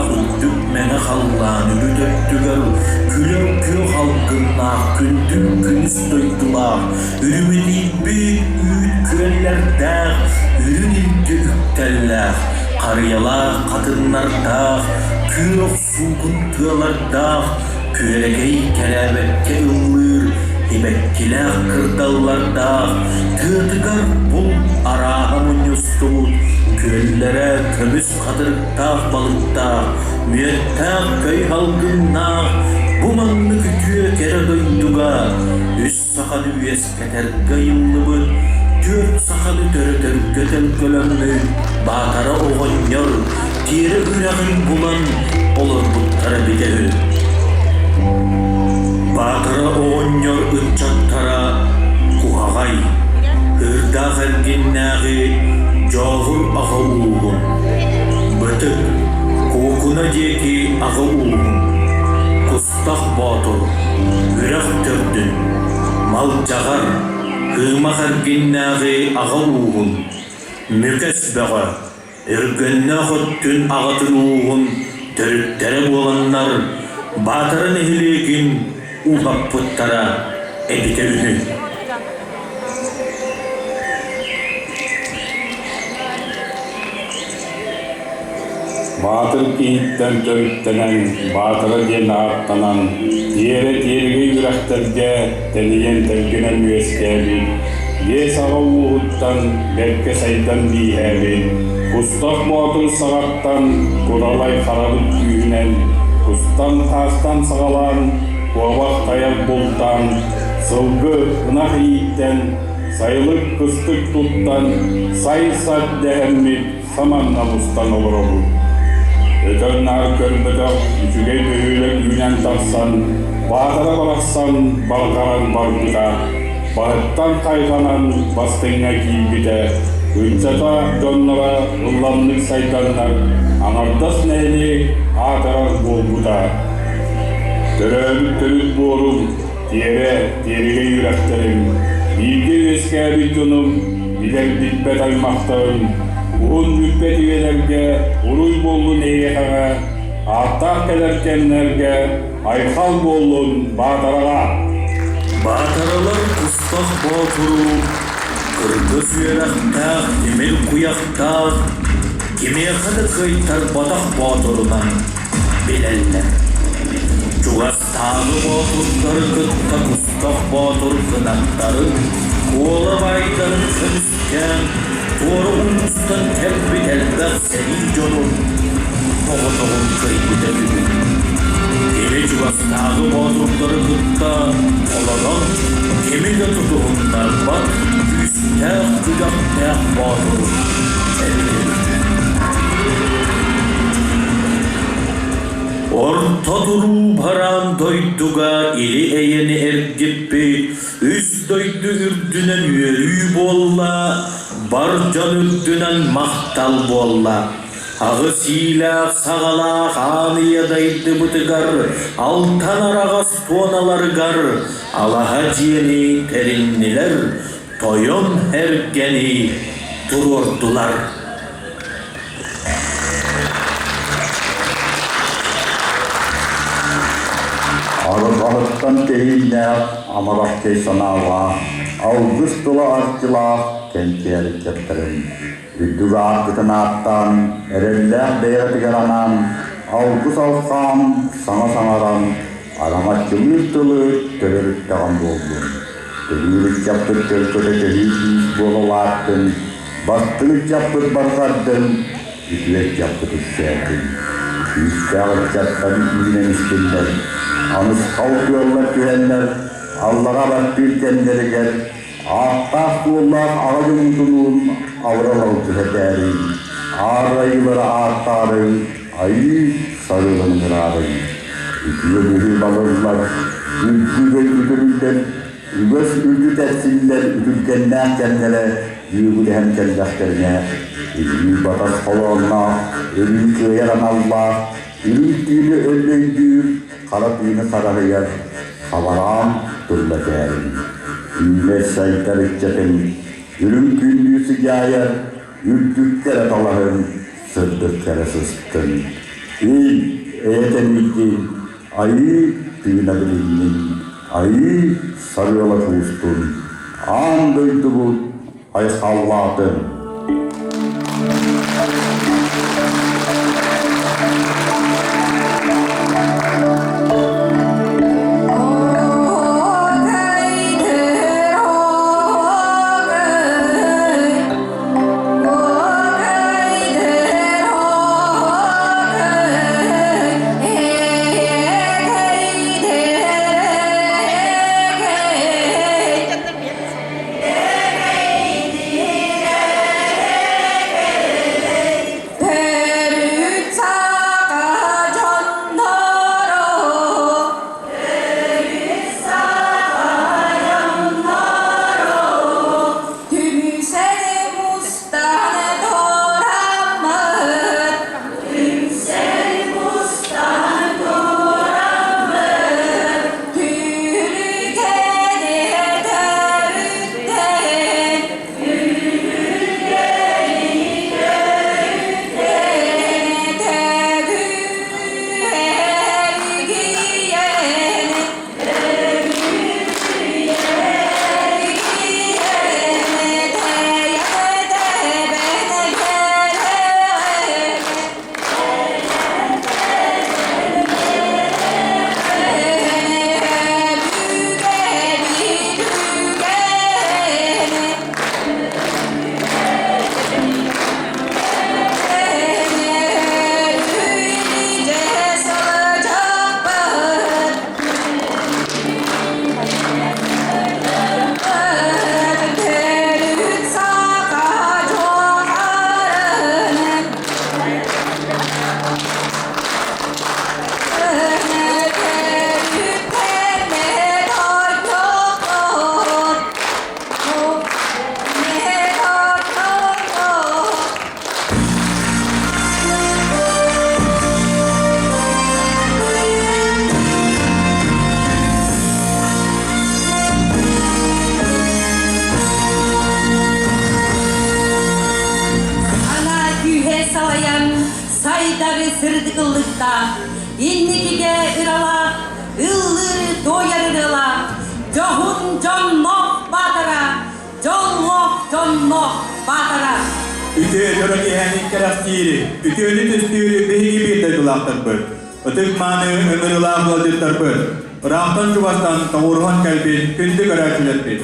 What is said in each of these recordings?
Ыраах үрдүк мэҥэ халлаан үрүт өттүгэр күлэр күөх алгыннаах күндү күнүс дойдулаах, үрүмэтийбит үүт күөллэрдээх, үрүҥ илгэ үктэллээх, харыйалаах хатыҥнардаах, күөх суугун тыалардаах, күөрэгэй кэрээбэккэ ыллыыр, сибэккилээх кырдаллардаах, тыатыгар булт арааһа мунньустубут, күөллэрэ көмүс хатырыктаах балыктаах, мүөттээх көй алгыннаах, бу маннык үтүө кэрэ дойдуга үс саханы үөскэтэргэ ыйыллыбыт, түөрт саханы төрөтөргө төлкөлөммүт Баатара оҕонньор тиэрэ үрэҕин булан олорбуттара эбитэ үһү. Баатара оҕонньор ыччаттара Куһаҕай, Ыырдаах эргиннээҕи Дьооҕур аҕа ууһун, Бытык, Куокуна диэки аҕа ууһун, Кустах Боотур, Үрэх Төрдүн, Малдьаҕар, Кыымах эргиннээҕи аҕа ууһун, Мүкэс Бөҕө, Өргөннөөх өттүн аҕатын ууһун төрүттэрэ буоланнар, Баатара нэһилиэгин ууһаппыттара эбитэ үһү. Баатыр киһиттэн төрүттэнэн, Баатара диэн ааттанан, тиэрэ тиэрэгэй үрэхтэргэ тэнийэн-тэлгэнэн үөскээбит, биэс аҕа ууһуттан бэркэ сайдан бииһээбит, Кустах Боотур саҕаттан Куралай харабыт күүһүнэн, кустан-хаастан саҕалаан, куобах тайах бултаан, сылгы, ынах ииттэн, сайылык кыстык туттан, сай-сат дэһэммит саманна мустан олоробут. Өтөр-наар көрбөтөх үчүгэй бөһүөлэк үүнэн тахсан, Баатара барахсан барҕаран барбыта, баһыттан хайҕанан бастыҥҥа киирбитэ, ыччата дьонноро ылламнык сайданнар, аҥардас нэһилиэк аатырар буолбута. Төрөөбүт төрүт буорум, тиэрэ, тиэрэгэй үрэхтэрим, бииргэ үөскээбит дьонум, билэр-билбэт аймахтарым, уһун бүппэт үйэлэргэ уруй буоллун эйиэхэҕэ, ааттаах кэлэр кэмнэргэ айхал буоллун Баатараҕа! Баатаралар Кустах Боотуру кыргыс үөрэхтээх тимир куйахтаах, кимиэхэ да кыайтарбатах боотурунан билэллэр. Чугастааҕы боотурдары кытта Кустах Боотур кынаттарын, Куола баайдарын көмүскээн, туора улуустан кэлбит элбэх сэрии дьонун оҕотоҕун кыайбыта үһү. Кини чугастааҕы боотурдары кытта олорон, кими да тутуһуннарбат күүстээх-күдэхтээх боотур эбитэ үһү. Орто туруу бараан дойдуга или-эйэни эргиппит үс дойду үрдүнэн үөрүү буолла, бар дьон үрдүнэн махтал буолла. Аҕыс иилээх-саҕалаах аан ийэ дайдыбытыгар алтан араҕас туоналарыгар алаһа дьиэни тэриннилэр, тойон эргэни туруордулар. Арҕаһыттан тэһииннээх амарахтай санаалаах, алгыс тыла арчылаах кэнчээри кэптэрин, үрдүк ааккытын ааттаан, эрэллээх бэйэҕитигэр анаан, алгыс алхаан, саҥа саҥаран, араҥаччылыыр тылы төлөрүттэҕим буоллун. Төрүүр ыччаппыт төлкөтө төһүү күүс буола улааттын, бастыҥ ыччаппыт барҕардын, үтүө ыччаппыт үксээтин. Күүстээх ыччаттар үүнэн истиннэр, анысхал тыаллар түһэннэр, аллара баттыыр кэмнэригэр ааттаах-суоллаах аҕа дьоммутунуун абырал алгыһа этээриҥ, аар айыылары ааттаарыҥ, айыы сарыалын ыҥыраарыҥ. Үтүө быһыы балыллар, үрдүк өй үтүрүллэр, үгэс үрдүк эрчиллэр үтүргэннээх кэмнэрэ дьүөгүлэһэн кэллэхтэринэ, илии батас холоонноох, өрүү кыайар аналлаах, үрүҥ түүнү өллөйдүүр, хара тыыны хараһыйар, хабараан тылла кээриҥ. Үүнэр-сайдар ыччатын үрүҥ күннүү сыдьаайар, үрдүккэ эрэ талаһын, сырдыкка эрэ сыстын. Ил эйэ тэнийдин, айыы тыына билиннин, айыы сарыала куустун, аан дойдубут айхаллаатын! Төрүт саха дьонноро, төрүт саха дьонноро, түмсэн мустан тураммыт, түмсэн мустан тураммыт, Түрүкэни төрүттэн, түрүкэни төрүттэн, төгү эргийэн, эргийэн, тэйэ тэбэн кэлэн. Ана күүһэ салайан сайдары сырдык ыллыктаах, инникигэ ыралаах, ыллыыры туойар ырыалаах, дьоһун дьонноох баатара, дьоллоох дьонноох баатара. Үтүө дьоро киэһэни кэрэхсиири, үтүөнү түстүүрү биһиги биир дойдулаахтарбыт. Ытык-мааны ыҥырыылаах ыалдьыттарбыт, ыраахтан-чугастан тоҕуоруһан кэлбит күндү көрөөччүлэрбит.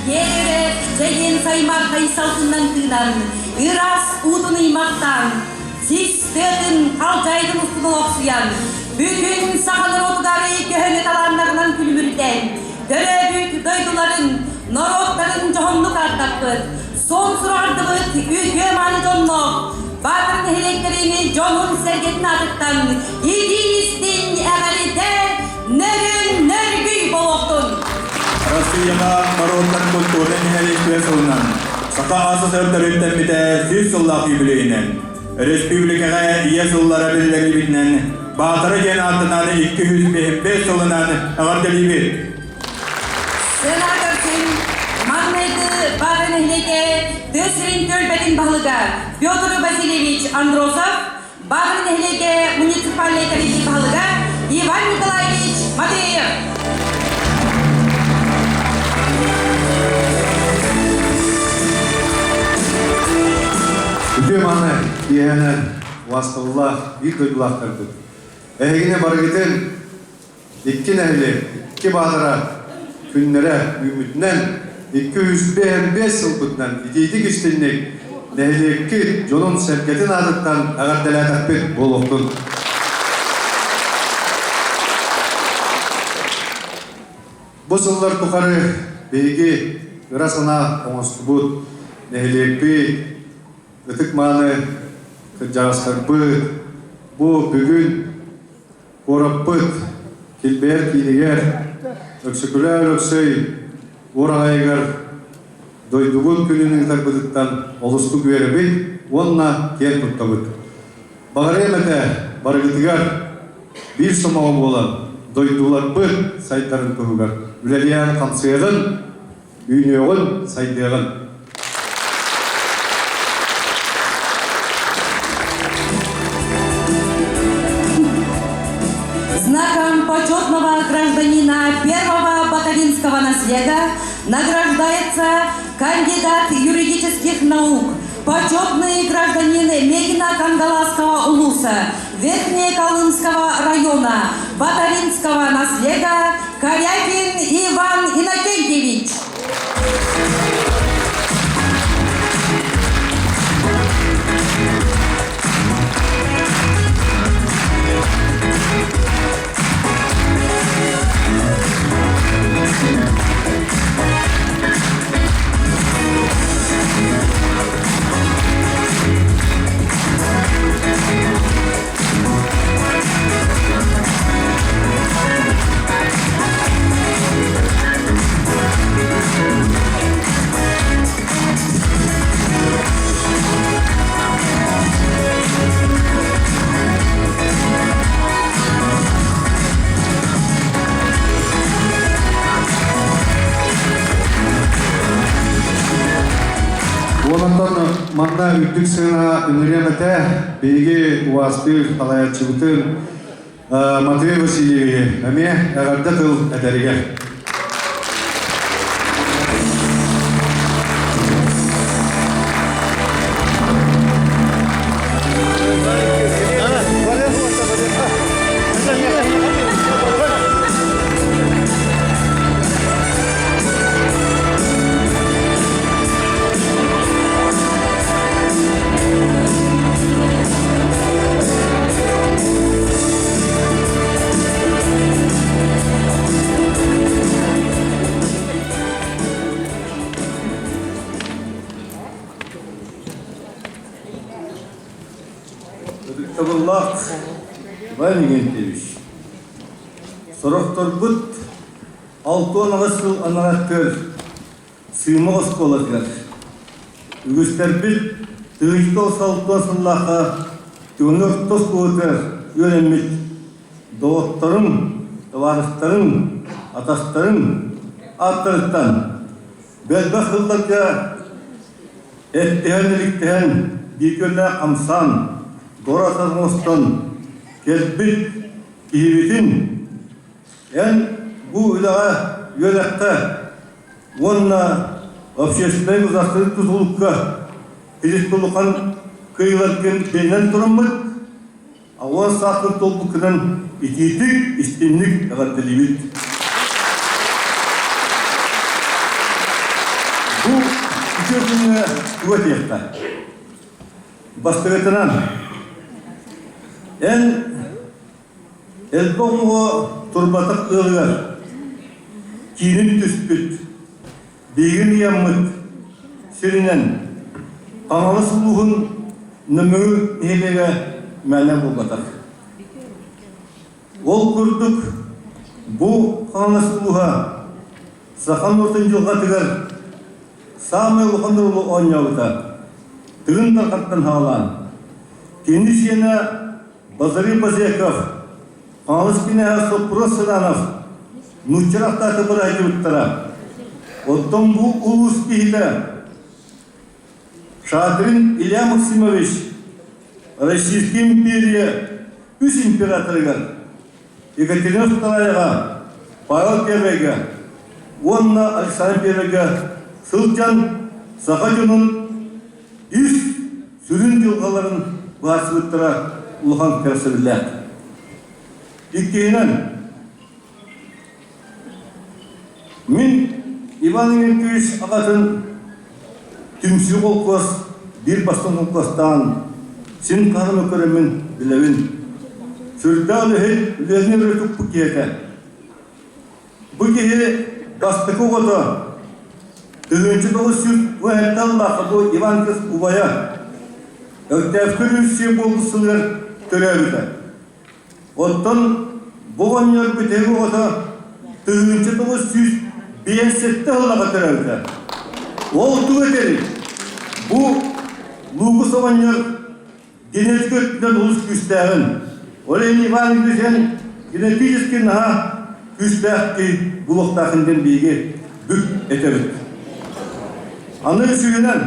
Киэрэрэ чэгиэн саймархай салгынынан тыынан, ыраас уутун ыймахтаан, сис тыатын халдьаайытын устун олохсуйан, бүтүн саха норуотугар көһөҥө талааннарынан күлүмүрдээн, төрөөбүт дойдуларын, норуоттарын дьоһуннук ааттаппыт, суон сураҕырдыбыт үтүө-мааны дьонноох, Баатыр нэһилиэктэрин дьонун-сэргэтин аатыттан итии-истиҥ эҕэрдэ нөрүн-нөргүй буолуохтун! Россияҕа норуоттар культурнай нэһилиэстибэ сылынан Саха АССР төрүттэммитэ 100 сыллаах юбилейинэн, өрөспүүбүлүкэҕэ Ийэ сыллара биллэриллибитинэн Баатара диэн ааттанан 205 сылынан эҕэрдэлиибит! Сенатор күн маҥнайгы Баатара нэһилиэгэ тыа сирин түөлбэтин баһылыга Петр Васильевич Андросов, Баатара нэһилиэгэ муниципальнай тэриллии баһылыга Иван Николаевич Матвеев. Үтүө мааны киэһэнэн убаастабыллаах биир дойдулаахтарбыт. Эһигини барыгытын икки нэһилиэк, икки баатара күннэрэ үүммүтүнэн 255 сылбытынан итиитик истинник нэһилиэккит дьонун-сэргэтин аатыттан эҕэрдэлээтэхпит буолуохтун. Бу сыллар тухары биһиги ыра санаа оҥостубут нэһилиэкпит ытык-мааны кырдьаҕастарбыт бу бүгүн Куораппыт килбэйэр киинигэр Өксөкүлээх Өлөксөй уораҕайыгар дойдубут күнүн ыытарбытыттан олустук үөрэбит уонна киэн туттабыт. Баҕарыам этэ барыгытыгар биир сомоҕо буолан дойдуларбыт сайдарын туһугар үлэлиэҕин хамсыаҕын, үүнүөҕүн, сайдыаҕын. Батаринского наслега награждается кандидат юридических наук, почетный гражданин Мегино-Кангаласского улуса, Верхнеколымского района, Батаринского наслега Корякин Иван Иннокентьевич. Уонтан манна үрдүк сыана үнүрүөм этэ биһиги убаастыыр салайааччыбытын Матвей Васильевиһи эмиэ эҕэрдэ тыл этэригэр. Ытыктабыллаах Иван Игнатьевич, сорохторбут 68 сыл анараттыгар Сыымах оскуолатыгар үгүстэрбит тыһыынча 60 сыллаахха Түгэҥҥэ орто оскуолатыгар үөрэммит доҕотторум, табаарыстарым, атастарым ааттарыттан бэлбэх сылларга эттэһэн-иликтэһэн, бииргэлээх хамсаан, дора оҥостон кэлбит киһибитин эн бу үлэҕэ, үөрэххэ уонна общественнай государственнай тутулукка кирис улахан кыайыыларгын биллэн тураммыт, ауан саахын туолбуккунан итиитик, истинник эҕэрдэлиибит. Бу үтүө күҥҥэ тугу этиэххэ? Бастакытынан, эн Элбэх оҕо турбатах ыалыгар киинин түспүт, биһигин ыйаммыт сиринэн Хаҥалас улууһун Нөмүгү нэһилиэгэ мээнэ буолбатах. Ол курдук бу Хаҥалас улууһа саха норуотун дьылҕатыгар саамай улахан оруолу оонньообута. Тыгын Дархантан саҕалаан, кини сиэнэ Базарий Базеков, Хаҥалас кинээһэ Соппуруос Сыранов нуучча ахтааты бырайдыбыттара. Оттон бу улуус киһитэ Шадрин Илья Максимович Российская империя үс императорыгар Екатерина Втораяҕа, Павел Первыйга уонна Александр Первыйга сылдьан саха дьонун үс сүрүн дьылҕаларын быһаарсыбыттара улахан кэрэхсэбиллээх. Иккиһинэн, мин Иван Иннокентьевич аҕатын түмсүү холкуос биир бастыҥ холкуостаан син хаһан көрөммүн билэбин. Сүрдээх үлэһит үлэни өрө туппут киһи этэ. Бу киһи бастакы оҕото 1997 сыллаахха бу Иван Кыс убайа Өктөөпкө Революция буолбут сылыгар төрөөбүтэ. Оттон бу оҕонньор бүтэһик оҕото 1957 сыллаахха төрөөбүтэ. Ол тугу этэрий? Бу Луукус оҕонньор Генетика өттүнэн олус күүстээҕин, ол иһин Иван Ильич генетически наһаа күүстээх киһи буолуохтаахын диэн биһиги бүк этэбит. Аны үсүһүнэн,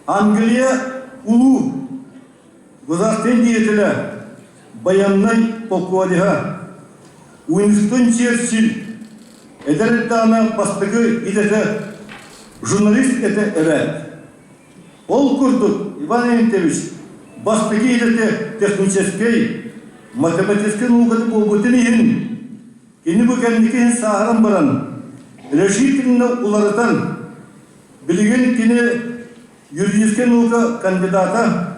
Англия улуу государственный деятеля, военный полководеца Уинстон Черчилль. Эдэр эрдэҕинэ бастакы идэтэ журналист этэ эбээт. Ол курдук Иван Иннокентьевич бастакы идэтэ техническэй, математическай науката буолбутун иһин, кини бу кэнники иһин сааһыран баран, решительно уларытан, билигин кини юридическай наука кандидата,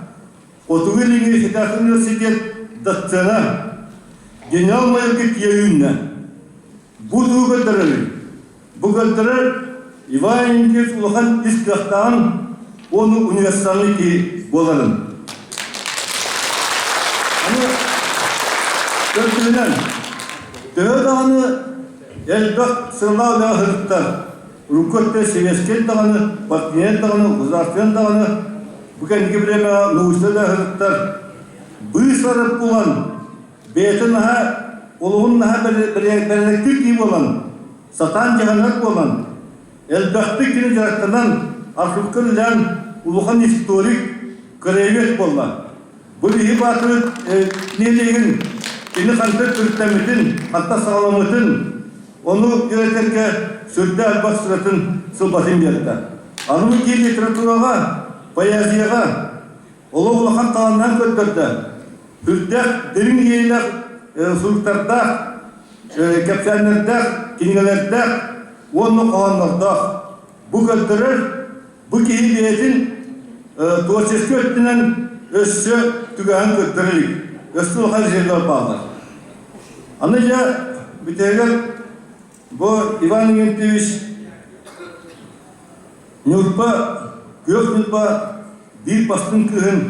Хотугу Илиҥҥи федеральнай университет доцена, генерал-майорга тиийэ үүннэ. Бу тугу көрдөрөрүй? Бу көрдөрөр Иван Иннокентьевич улахан ис кыахтааҕын уонна универсальный киһи буоларын. Аны төрдүһүнэн, төһө даҕаны элбэх сыллаах үлэҕэ сырыттар, урукку өттө сэбиэскэй даҕаны, партийнай даҕаны, государственнай даҕаны бу кэнники бириэмэҕэ научнай да сырыттар, быыс арыт булан, бэйэтин наһаа олоҕун наһаа бэрээдэктиир киһи буолан, сатаан дьаһанар буолан, элбэхтик кини дьарыктанан, архивка үлэлээн улахан историк, краевед буолла. Бу биһи баатырыт нэһилиэгин кини хантан төрүттэммитин, хантан саҕаламмытын, ону үөрэтэргэ сүрдээх элбэх сыратын, сылбатын биэрдэ. Аны киин литератураҕа, поэзияҕа Олох улахан талааннаах көрдөрдө. Сүрдээх дириҥ иэйиилээх суруктардаах, кэпсээннэрдээх, кинигэлэрдээх уонна хоһооннордоох. Бу көрдөрөр, бу киһи бэйэтин творческий өттүнэн өссө түгэһэн көрдөрөр илик. Өссө улахан резервлэр бааллар. Аны дьэ бүтэһигэр бу Иван Иннокентьевич Ньурба, Күөх Ньурба биир бастыҥ кыыһын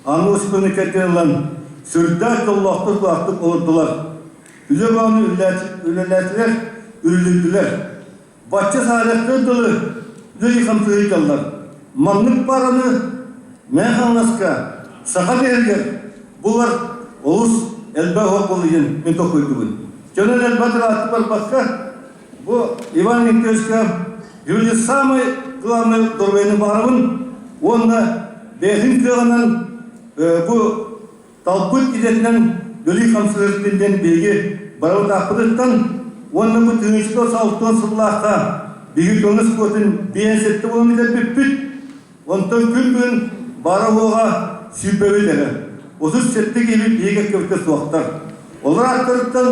Анна Осиповна кэргэн ылан, сүрдээх дьоллоохтук-лаахтык олордулар. Үлэ баҕаны үлэлээтилэр, үллүрдүлэр. Бачча саарыахтар дылы үлэлии-хамсыы сылдьаллар. Маннык параны Мэҥэ Хаҥаласка, Саха биһигэр булар олус элбэх уох буолла диэн мин толкуйдуубун. Дьонун элбэх ыраатта барбакка, Бу Иван Николаевичка Юрий самый главный доруобуйаны баҕарабын уонна бэйэтин кыаҕынан бу талбыт идэтинэн өлүү хамсыырыттын диэн биһиги барыбытаахпытыттан уонна бу тыһыынча 60 сыллаахха биһиги көҥүс куотун биэнсэтте буолан бүтэрбиппит. Онтон күн бүгүн баара-суоҕа сүүрбэбит эрэ. 37 киһибит биһиги кэккэбитэ суохтар. Олор ааттарыттан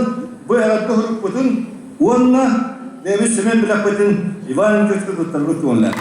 бу эҕэрдэ суруйбутун уонна бэйэбит сэмэй бэлэхпитин Иван Никитичка туттарбыт көҥүллээх.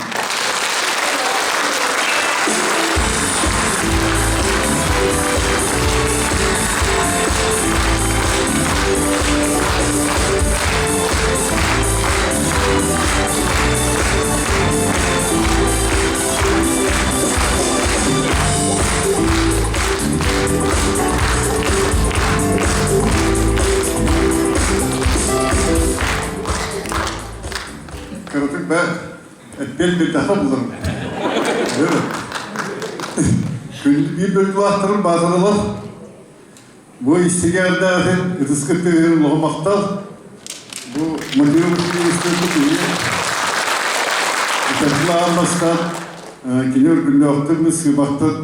Кыратык да эппиэт биэрдэххэ буларым. Күндү биир дойдулаахтарым баатаралар Бу истигэ-эрдээхин ытыска тыаһын улахан махтал. Бу Матвей Васильевичтыын киһи Ытыктылаан бастаан кини өргүннөөхтөр сыымахтан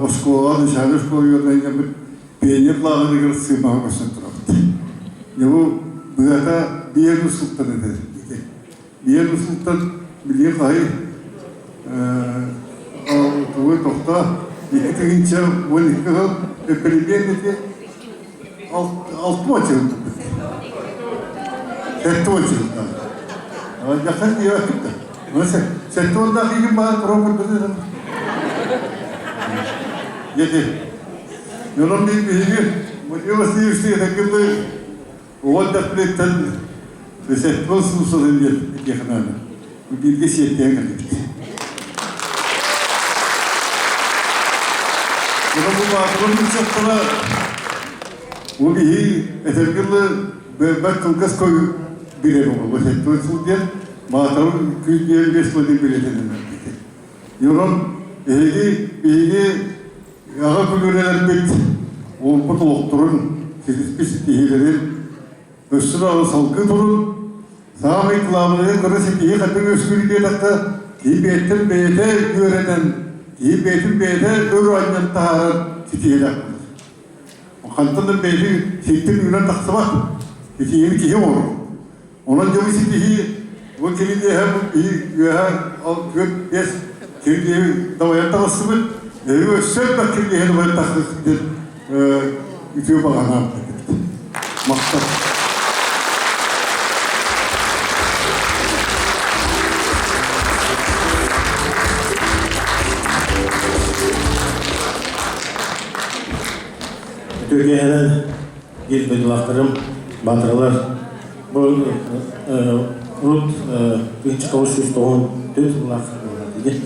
оскуолаҕа начальнай школа үөрэнэн пионер лааҕырыгар сыымаҕа көрсөн турабыт. Дьэ бу быата биир сылтан этэ. Биир сылтан билигин хаһый тугу тохтоо 2012 сыл эппэрибиэн ити алты чыл сэттэ уон чыл дьахтар диэбэккит да сэттэ уондаах игин баан туран көрбөтүн Дети, онон биһиги Матвей Васильевич этэргэ Оҕо эрдэхпиттэн сэттион сыл диэн этиэххэ наада. Бииргэ сиэттиһэн кэлбит. Онон бу баатырым ыччаттара бу биһи этэргэ дылы бэрт кылгас кой билэр оҕолор сэттион сыл диэн баатырым күн диэн биэс сыл диэн билэтинэн Онон эһиги биһиги Аҕа көлүөнэлэрбит уолбут олохторун ситиспит ситиһиилэрин өссө даҕаны салгыы турун, саамай кылаабынайа кыра ситиһии хайдах үөскүүр диэтэххэ, киһи бэйэттэн бэйэтэ үөрэнэн, киһи бэйэтин бэйэтэ өр анньан таһааран ситиһиилээх буолар. Хантан да бэйэтин сиртэн үүнэн тахсыбат, ситиһиини киһи оҥорор. Онон дьону ситиһии бу кирилиэһэ бу биһи үөһэ 4-5 кирилиэһи дабайан таҕыстыбыт. Эһиги өссө элбэх кирилиэһи дабайан тахсыаххыт диэн үтүө баҕа санаабыт. Махтал. Үтүө киэһэнэн биир дойдулаахтарым, баатыралар. Бу урут 1994 сыллаах диги.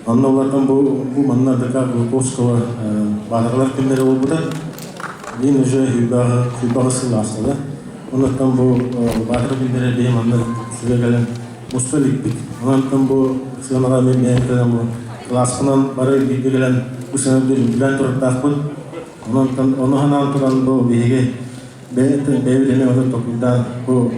Онно улардан бу бу манна ДК Глуховского баатыралар күннэрэ буолбута. Мин уже сүүрбэҕэ сыл ааста. Оннуттан бу баатыра күннэрэ бэйэм манна сүгэ кэлэн муста иликпит. Онон бу сыанаҕа мен бэйэм кэлэн бу кылааспынан бары бииргэ кэлэн бу сыана билэн турардаахпын. Онон ону санаан туран бу биһиги бэйэбит эмиэ ону толкуйдаан бу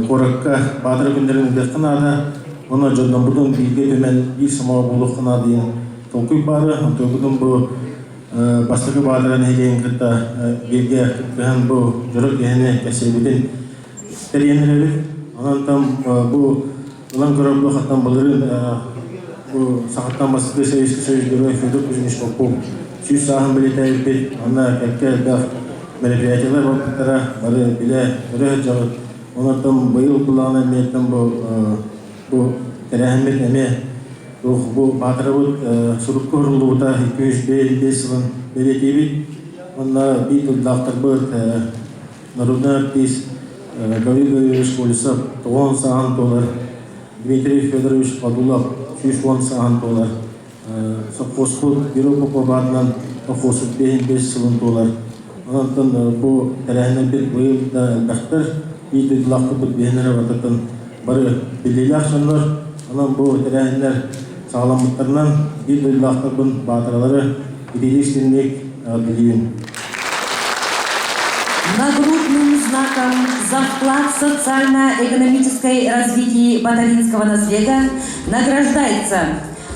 куоракка баатыра күннэрин ыытыахха наада. Уонна дьоннорбутун бииргэ түмэн биир сомоҕо буолуохха наада диэн толкуй баара. Онтуйбутун бу бастакы баатыра нэһилиэгин кытта бииргэ кыттыһан бу дьоро киһини кэпсэбитин тэрийэн эрэбит. Онон там бу ылан көрөр буоллахтан былырыын бу сахаттан бастакы Советский Союз Герой Федор Кузьмич Попов 100 сааһын бэлиэтээбиппит. Онно кэккэ элбэх мероприятиелар барбыттара бары билэ көрө сылдьабыт. Онон быйыл былаана эмиэттэн бу бу тэрээһиммит эмиэ бу баатырабыт сурукка уһуруллубута 205 сылын бэлиэтиибит. Онно биир тыллаахтарбыт народный артист Гаврил Гаврилович Колесов 90 сааһын туолар, Дмитрий Федорович Подулов 110 сааһын туолар, сопхуоспут Кирилл Попов аатынан сопхуоспут 55 сылын туолар. Онон бу тэрээһиннэрбит быйыл да элбэхтэр, биир дойдулаахпыт биһиэннэрэ барытын бары биллиилээх дьоннор. Онон бу тэрээһиннэр саҕаламмыттарынан биир дойдулаахтарбын баатыралары итиитик истиҥник билиибин. Нагрудным знаком за вклад в социально-экономическое развитие Батаринского наследия награждается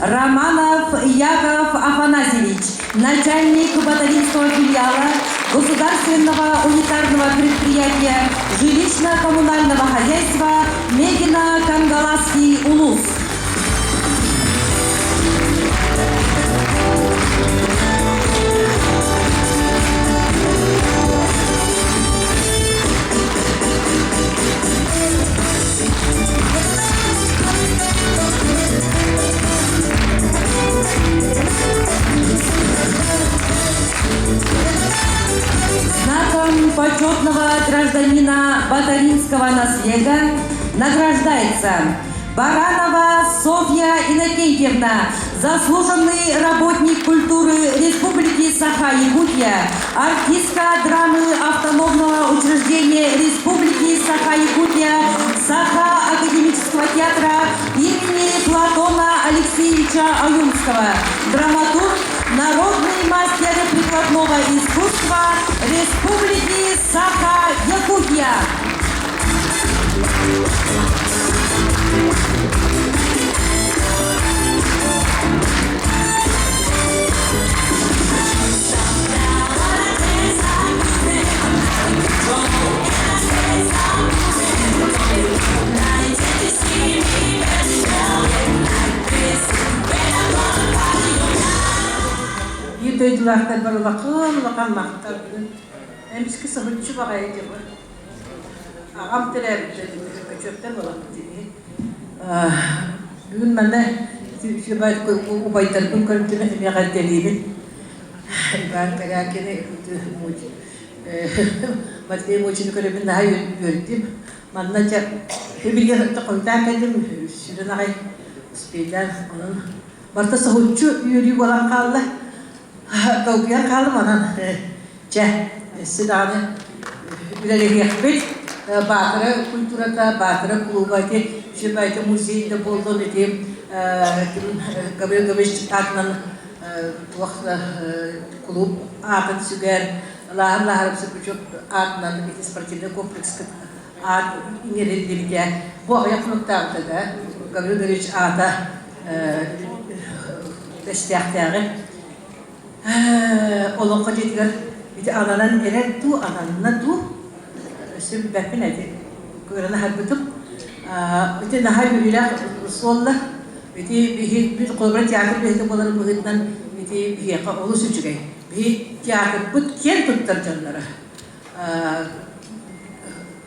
Романов Яков Афанасьевич, начальник Батаринского филиала Государственного унитарного предприятия жилищно-коммунального хозяйства Мегино-Кангаласский улус. Знаком почетного гражданина Батаринского наслега награждается Баранова Софья Иннокентьевна, заслуженный работник культуры Республики Саха-Якутия, артистка драмы автономного учреждения Республики Саха-Якутия, Саха академического театра имени Платона Алексеевича Аюнского, драматург, народный мастер прикладного искусства Республики Саха-Якутия. Биир дойдулаахтарбар улахан улахан махталбын. Эмискэ соһуччу баҕайы дьыбы. Аҕам төрөөбүттэр көчүөктөр буолабыт дии. Бүгүн манна убайдарбын көрдүм эмиэ эҕэрдэлиибин. Иван Корякины, Матвей Мучины көрөбүн наһаа үөрдүм. Манна дьэ билигин хойутаан кэллим, сүрүн аҕай успейдаан онон барыта соһуччу үөрүү буолан хаалла. Долгуйан хааллым онон чэ өссө даҕаны үлэлэһиэхпит. Баатара культурата, Баатара клуба ити үчүгэй музей да буоллун ити Гаврил Гаврилович аатынан туох клуб аатын сүгэр Лааһар Лааһаров Сыргучук аатынан ити спортивнай комплекска аат иҥэриллибитэ. Бу аҕыйах хонуктааҕыта да Гаврил Гаврилович аата тэстээхтээҕи олоҥхо дьиэтигэр ити ананан эрэр дуу, ананна дуу, өссө билбэппин эти көрөн аһарбытым. Ити наһаа үөрүүлээх суолла. Ити биһи бир холобура театр биһиги буоларын быһыытынан ити биһиэхэ олус үчүгэй. Биһи театрбыт киэн туттар дьонноро.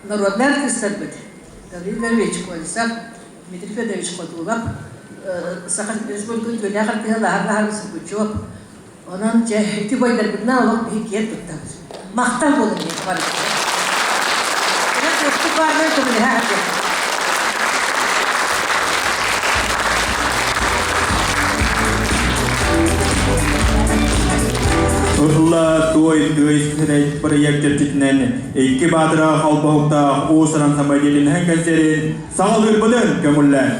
Народнай артыыстарбыт Гаврил Гаврильевич Колесов, Дмитрий Федорович Хотулов, Саха Республикатын үтүөлээх артыыһа Лаһар Лаһар Сукучев. Онон дьэ ити бойдарбытынан олох биһи киэн туттабыт. Махтал буолун диэн барыбытыгар. Онон кыахпыт баарынан көмөлөһө сылдьыахпыт. Ылла туой тыай бырайыак чэрчитинэн икки баатыра холбоһуктаах уус-уран самодеятельноһын кэнсиэрин саҕалыырбытын көҥүллээн.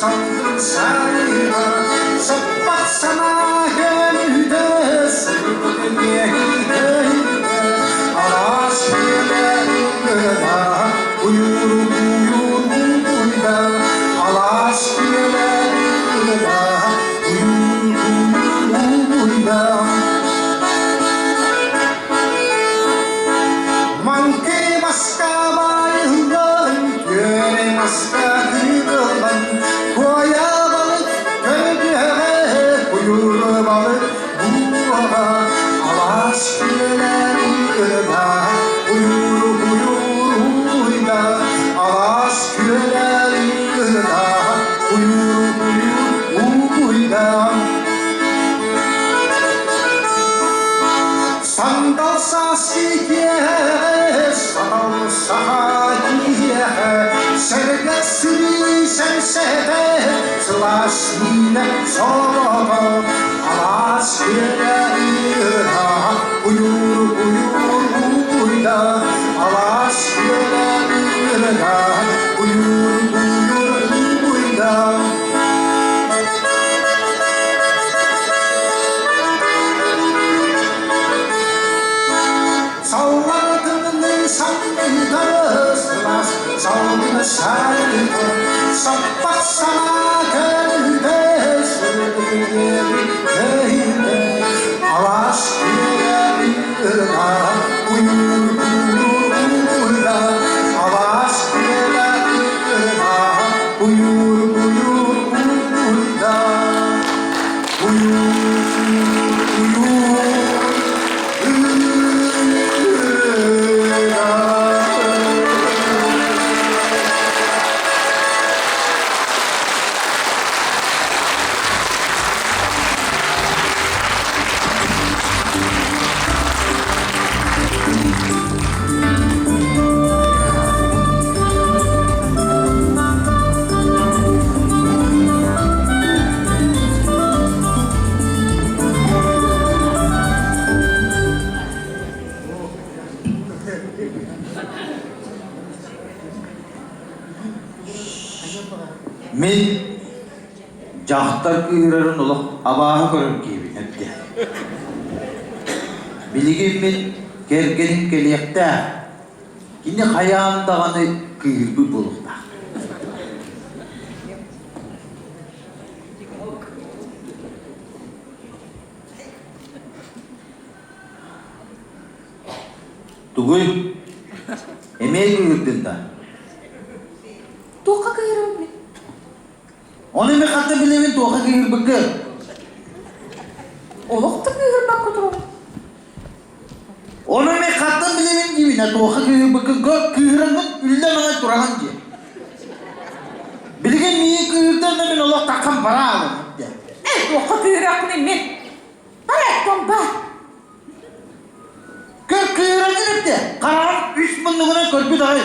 салгын сарыыта, саппах санаа көмүтэ, сырдык эмиэ Алаас күөлэ уйууру куйуур уйда, алаас күөлэ уйуур куйуур уйда. Маҥкы маска баайыллан, күөрэ маска кыыллан, куойа балык көбүөҕэ, куйуур балык буоҕа, алаас күөлэ ырба, куйуур куйуур уйда, алаас күөлэ ырба, куйуур куйуур уйда. Сандал саас киэһэ, сатал саха киэһэ, сэргэ сырыы сэмсэтэ, сылаас миинэ солото, алаас күөлэ ыыра, уйуур уйуур уйда, алаас күөлэ ыыра, уйуур уйуур уйда. Саллаатыҥныы санныыта сылаас салгын сарыыта саппах санаа көлүтэ сырдык көйүтэ алаас күөлэ уйуур уйуур алаас күөлэ уйуур уйуур уйда уйуур уйуур Мин дьахтар кыыһырарын олох абааһы көрөр киһибин эрдэ. Билигин мин кэргэним кэлиэхтээх. Кини хайаан даҕаны кыыһырбыт буолуохтаах. Тугуй? Эмиэ кыыһырдын да? Туохха кыыһырабын мин? Ону эмиэ хантан билэбин туохха кыыһырбыккын? Олох да кыыһырбакка турабын. Ону эмиэ хантан билэбин диибин, а туохха кыыһырбыккын кыыһыраҥҥын үллэн аҕай тураҕын дии. Билигин миигин кыыһырдан да мин олох таххан бараабын дии. Эй, туохха кыыһырахпыный мин? Бар эттон бар. Көр кыыһыраҥҥын эптэ, хараҕым үс муннугунан көрбүт аҕай.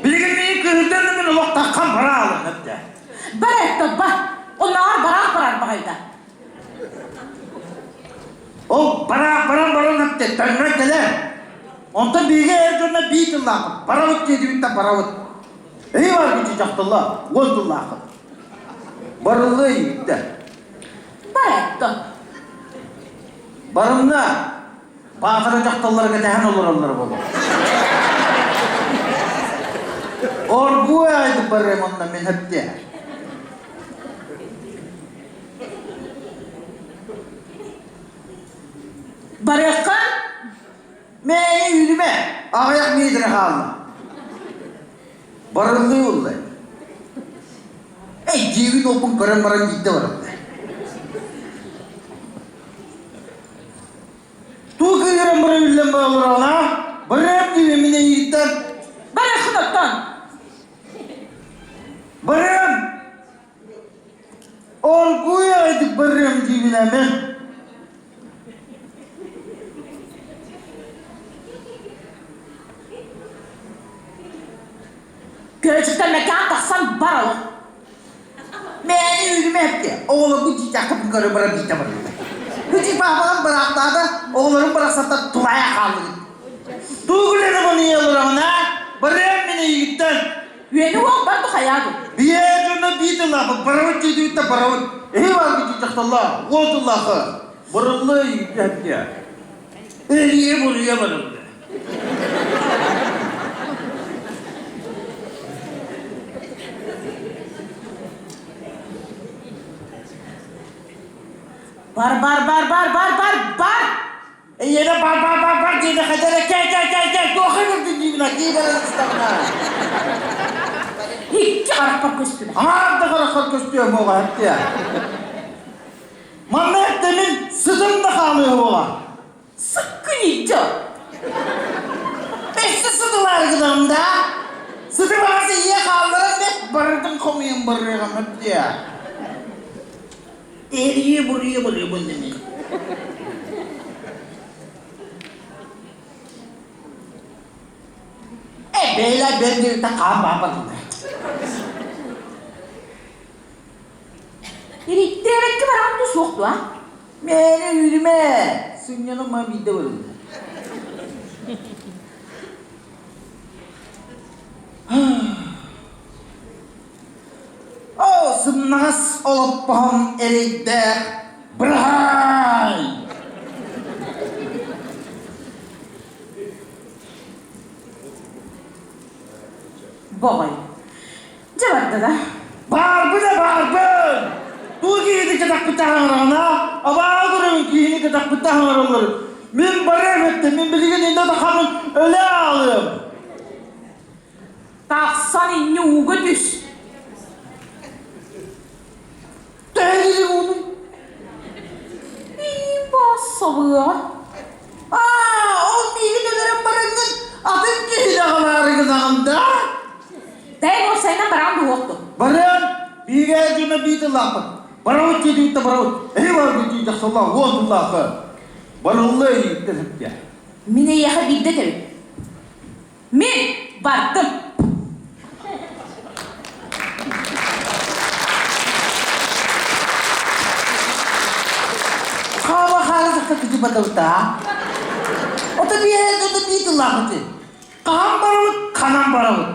Билигин миигин кыыһырдан да мин олох таххан бараабын эптэ. Бар эттон бар. Оннооҕор бараах барар баҕайда. Ол бараах баран баран эптэ, таҥнан кэлэр. Онтон биһиги эр дьонно биир тыллаахпыт. Барабыт диэтибиттэн барабыт. Эһи бар кичи дьахталла, уон тыллааххыт. Барыллыа ииттэ. Бар эттон. Барымна, баатара дьахталлара кэтэһэн олороллор буолуо. Оргууй аайдык барыам онно мин хэптиэ. Барыахха? Мээни үүнүмэ, аҕыйах миэтэрэ хаалла. Барыллыы уллай. Эй, дьиэбин уоппун көрөн баран биирдэ барыллай. Туу кыыһыран бара үллэн баалыраҕын аа? Барыам диибин мин эйигиттэн. Барыаххын оттон. Барыам! Оргууй аҕайдык барыам диибин ээ мин. Көөчүктэн мэкээн тахсан бар олох. Мээни үүнүмэ эппиэ, оҕолоргун дьиэтэххэ көрө баран биитэ барыллар. Бу паапаҕын быраахтаата, оҕолорун барахсаттан тулаайа хааллыгыт. Тугу гынары маны олороҕун, аа? Барыам мин эйигиттэн. Үөнү уол бар да хайаа дуу. Биэ дьоно биир тыллаахпыт, барабыт диэдибит да барабыт. Эһи бааргы дии дьахталлаах, уол тыллаахы. Барыллы иһэттиэ. Эрийэ буруйа барыллы. Бар бар бар бар бар бар бар! Эйиэнэ бар бар бар бар диэни хайдара кэл кэл кэл кэл туохха кырдын диибин акии баран истэҕинэ. Икки харахпар көстүбэ. Аҥаар да хараххар көстүө буола эттиэ. Манна эттэ мин сытым да хаалыа буола. Сыккын илдьэ. Өссө сытылаары гынам да. Сыты баҕас ийэ хаалларан бэт барытын хомуйан барыаҕым эттиэ. Эрийэ буруйа барыабын дэмин. Э, бэйла бэрдиртэ хаан баапатына. Ириттээбэккэ бараҕын да суох дуо? Мээнэ үүрүмэ, сынньаныма биирдэ барылла. Оо, сымнаҕас олоппоһум эрэйдээх быраһаай! Боҕой. Дьэ барда да. Баарбын да баарбын! Туу киһини кэтэхпиттэ хаҥараҕына, абаа көрөбүн киһини кэтэхпиттэ хаҥараллар. Мин барыам эттэ, мин билигин инде да хамын өлө аалыам. Тахсан инньэ ууга түс. Төһө ууну? Бассабыа. Аа, ол миигин өлөрөн бараҥҥын атын киһини аҕалаары гынаҕын да? Дай уопсайынан бараан буһуохтун. Барыан, биигэ дьоно бии тыллаахпыт. Барабыт диэдиҥ да барабыт. Эһи барбыт дии тахсаллаах, уон тыллаахы. Барыллы ииттэн эттэ. Мин эйиэхэ биирдэ этэбин. Мин бардым. Хаама хаара сахта кити батабыта. Ото биэ ото бии тыллаахыты. Хаһан барабыт, ханан барабыт.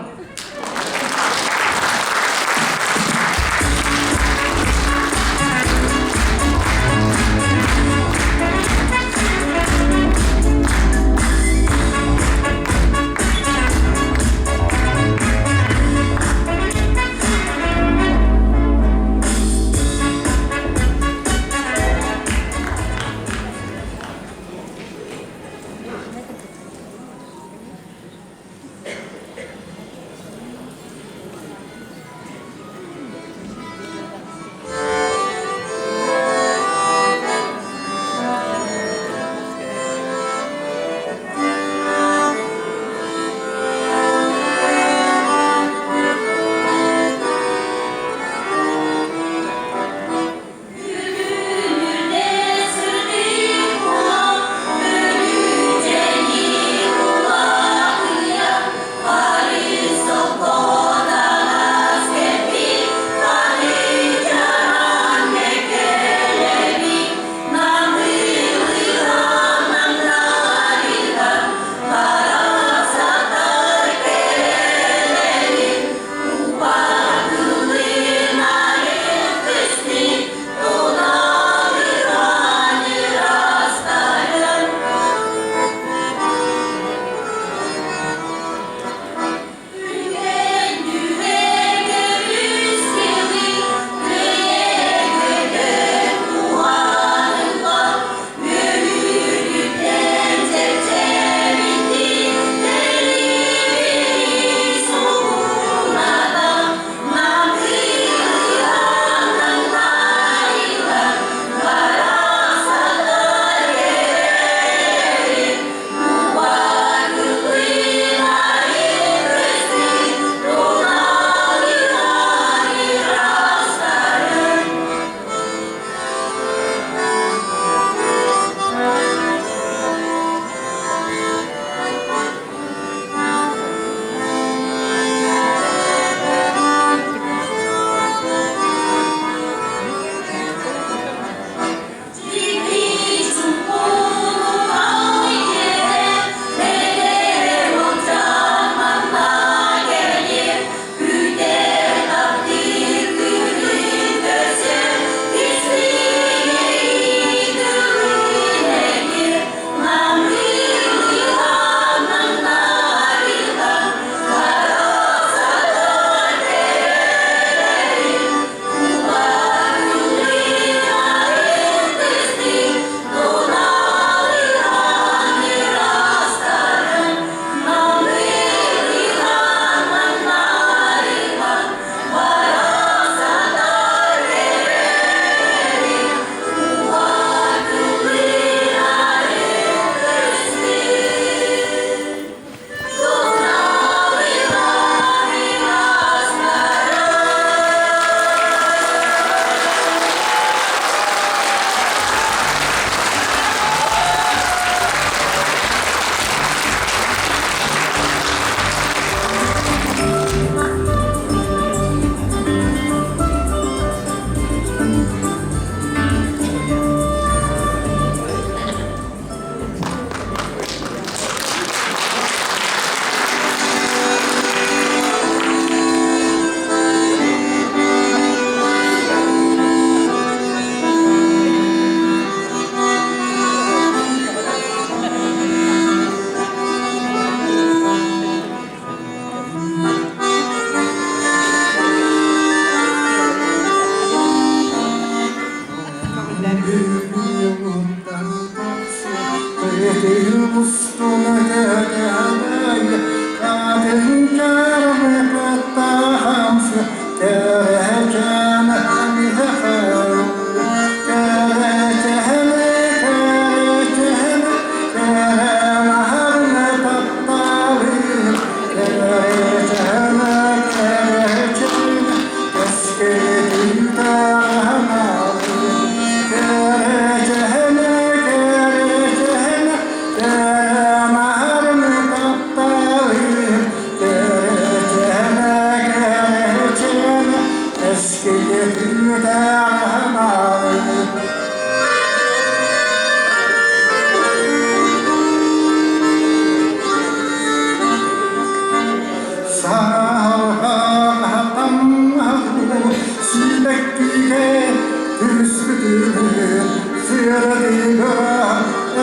Бииргэ түспүтүн сыаратыга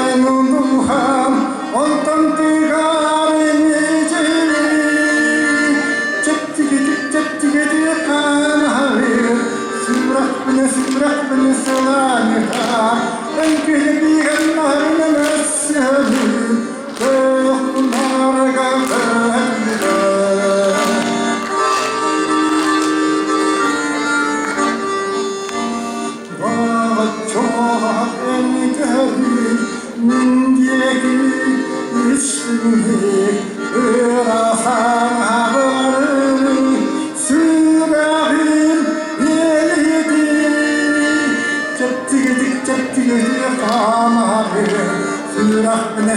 эн умнуһан, онтон тыгар мичили. Чэпчэкитик, чэпчэкитик хаамаһыр, сүрэхпинэ, сүрэхпинэ сылаанньыта, эн киһи наһарынан өссөһөбүн, кыахпынаарга кыһанньыта.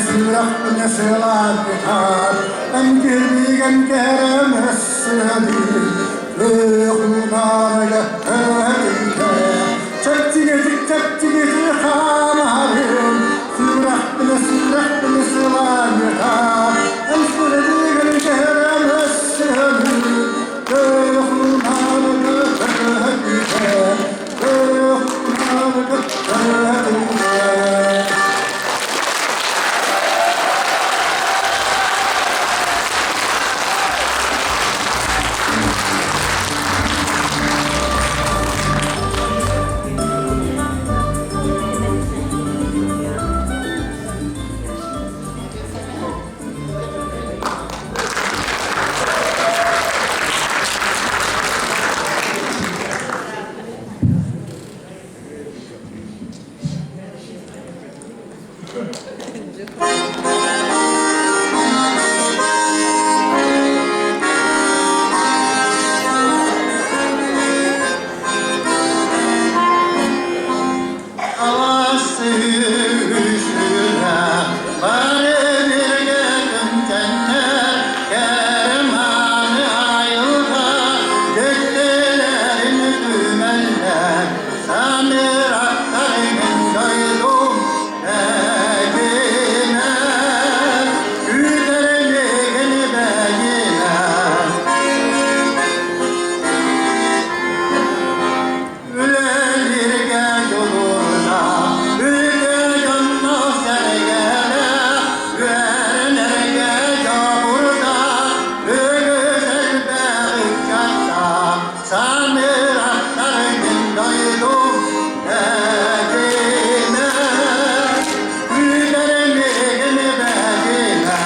Сүрэхпинэ сылаанньытар, эн кирбиигэн кэрэмэссэбин, Кыахунаарга кыһатыйда, чэпчигитик, чэпчигитик хаамаһарым, сүрэхпинэ, сүрэхпинэ сылаанньытар, эн сүрэдигин кэрэмэссэбин, Кыахунаарга кыһатыйда, кыахунаарга кыһатыйда. Үлэлиргэ дьулурда, үлэ дьонно сэргэлэ, үөрэнэргэ дьобурда, үгүс элбэх ыччатта, самырахтар мин дойдум бэдинэ, күүтэр миигин бэдинэ.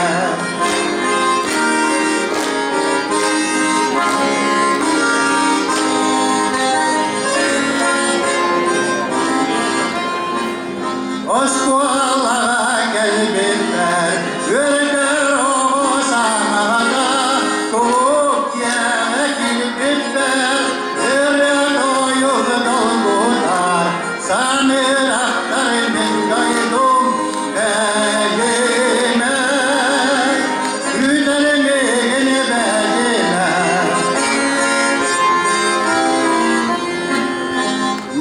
Оскуолаҕа кэлбиппэр үөрдэр оҕо саҥаҕа кулууп дьиэҕэ киирбиппэр ырыа-тойук долгутар самырахтар мин дойдум бэйимэ күүтэр миигин бэйимэ.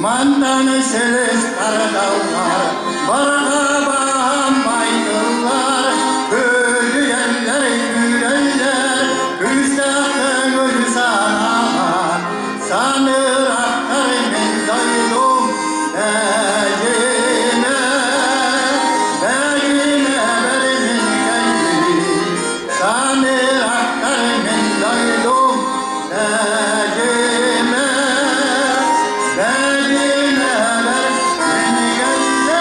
Мантан силис тардаллар, барҕа байтыллар, көлүйэллэр, күүрэллэр, күүстээх көҥүл санаалар, санырахтар мин дойдум бэйимэ, бэйимэ мин кэллим, санырахтар мин дойдум бэйимэ, бэйимэ мин кэллим.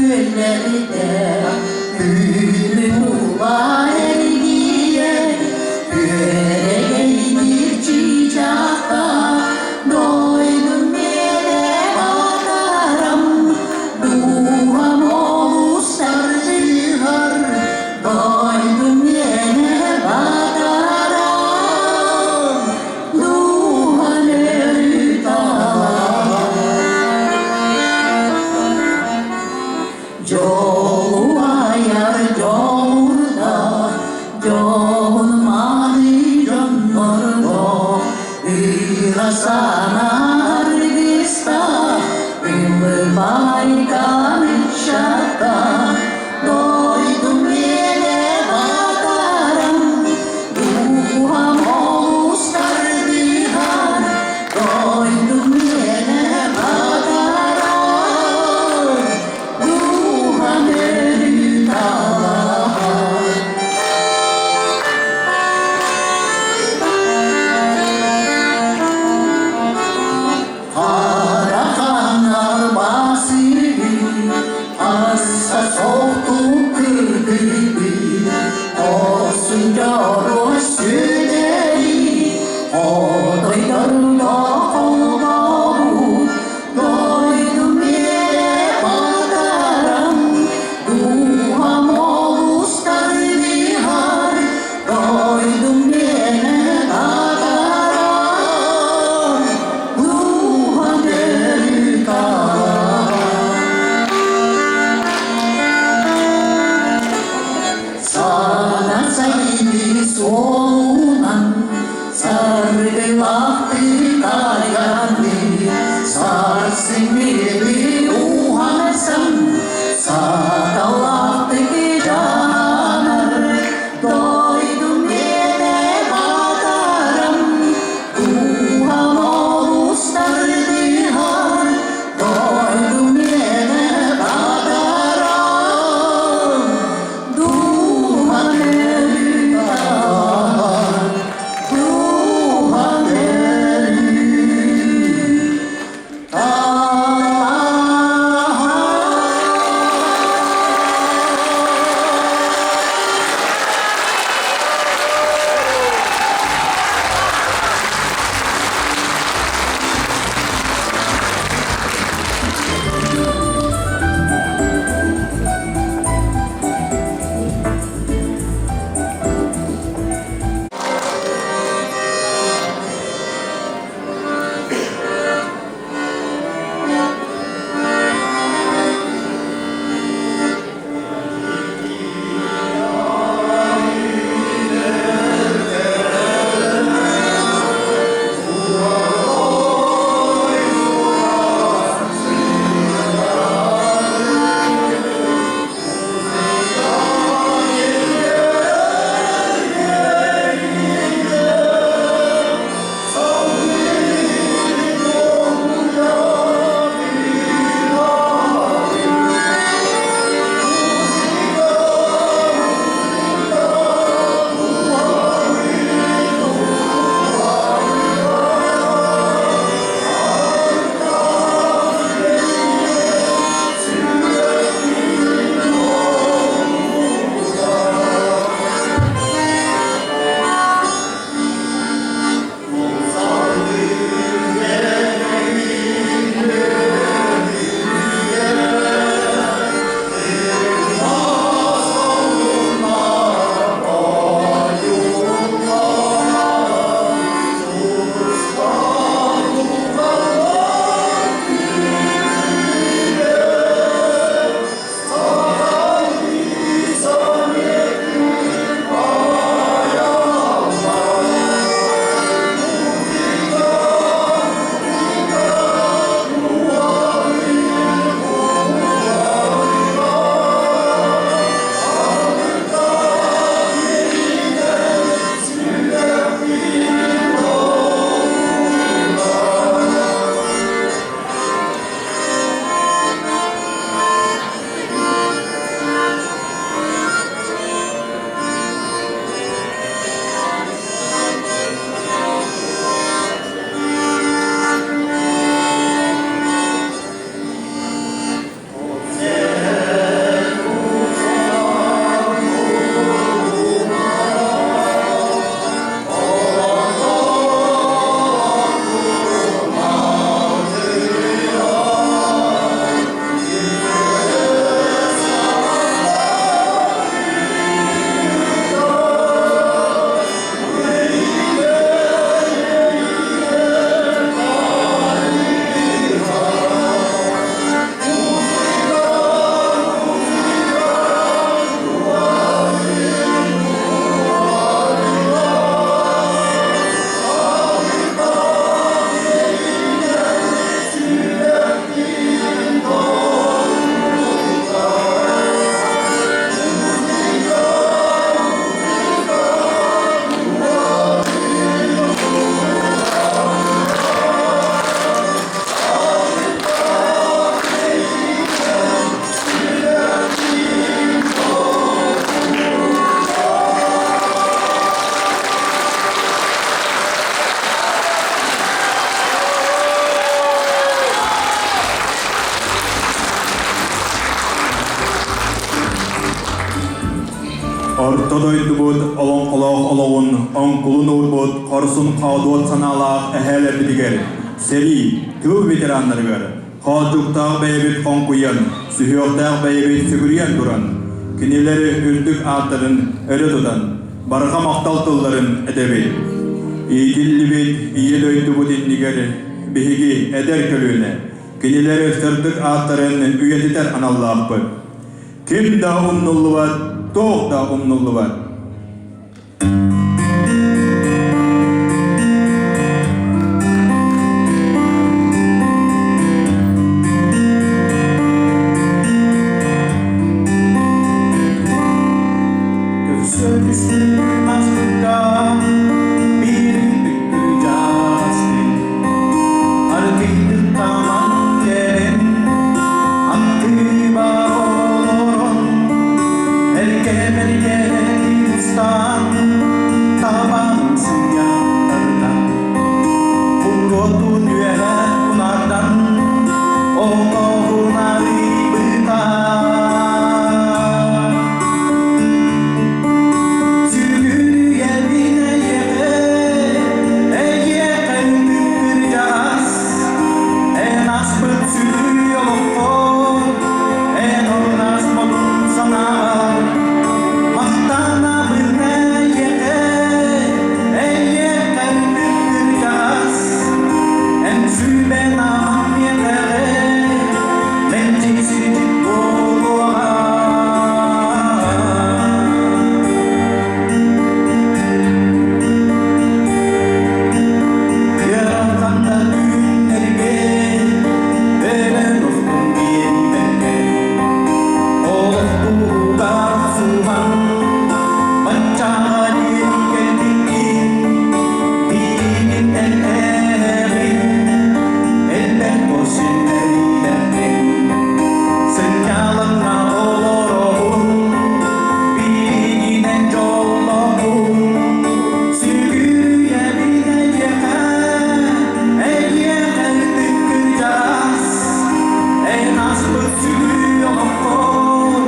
күөллэрдээх, Күнү тула эргийэр, Күөрэгэйдиир чыычаахтаах, Дойдум миэнэ батарам, Дууһам олус тардыһар, Дойдум миэнэ батарам, Дууһам өрүү талаһар. Дьолу Орто дойдубут олоҥхолоох олоҕун оҥкулун уурбут хорсун хоодуот санаалаах эһээлэрбитигэр, сэрии, тыыл ветераннарыгар, хоолдьуктаах бэйэбит хоҥкуйан, сүһүөхтээх бэйэбит сүгүрүйэн туран, кинилэри үрдүк ааттарын өрө тутан, барҕа махтал тылларын этэбит. Иитиллибит Ийэ дойдубут иннигэр биһиги эдэр көлүөнэ, кинилэри сырдык ааттарын үйэтитэр аналлаахпыт. Ким да умнуллубат, туох да умнуллубат. Көрсө түстүм аспыкка биир бүккү Аргыйдык тааман кэлэн аттыба олорон эркэ-бэркэ устан табаҕын сыйаттарда буруотун үөһэ унаардан отоһун арыйбыта Сүгүрүйэбин эйиэхэ, эйиэхэ кырдьаҕас, эн аспыт сүдү олоххор, эн орнас модун санааҕар, махтанабын эйиэхэ, эйиэхэ кырдьаҕас, эн сүбэн аман миэхэҕэ, мэлдьи сирдьит буолуоҕа. Ыараханна түүннэргэ өлөн охтон биэрбэккэ олох туһугар суһан баччаҕа диэри кэлбиккин билигин эн эһэҕин элбэх синнэриилэргин сынньалаҥҥа олоробун билигинэн дьоллоохпун сүгүрүйэбин эйиэхэ эйиэхэ ытык кырдьаҕас эн аспыт сүдү олоххор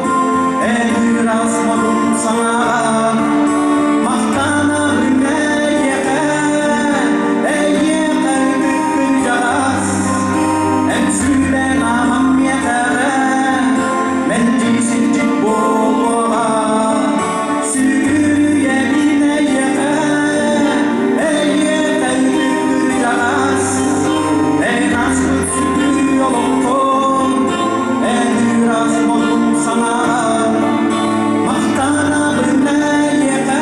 эн ыраас модун санааҕар махтанабын эйиэхэ эйиэхэ ытык кырдьаҕас эн сүбэҥ амаҥ миэхэҕэ мэлдьи сирдьит буолуоҕа сүгүрүйэбин эйиэхэ эйиэхэ ытык кырдьаҕас эн аспыт сүдү олоххор эн ыраас модун санааҕар махтанабын эйиэхэ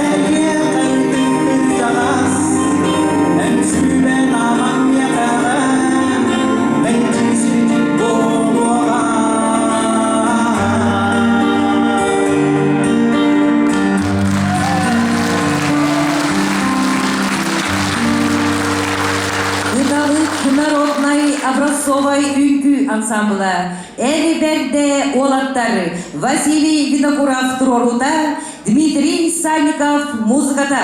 эйиэхэ ытык кырдьаҕас эн сүбэҥ амаҥ миэхэҕэ мэлдьи сирдьит буолуоҕа. Ыталык народнай образцовай үҥкүү ансамбла Эри Бэрдэ уолаттар Василий Винокуров туруоруута, Дмитрий Санников музыката.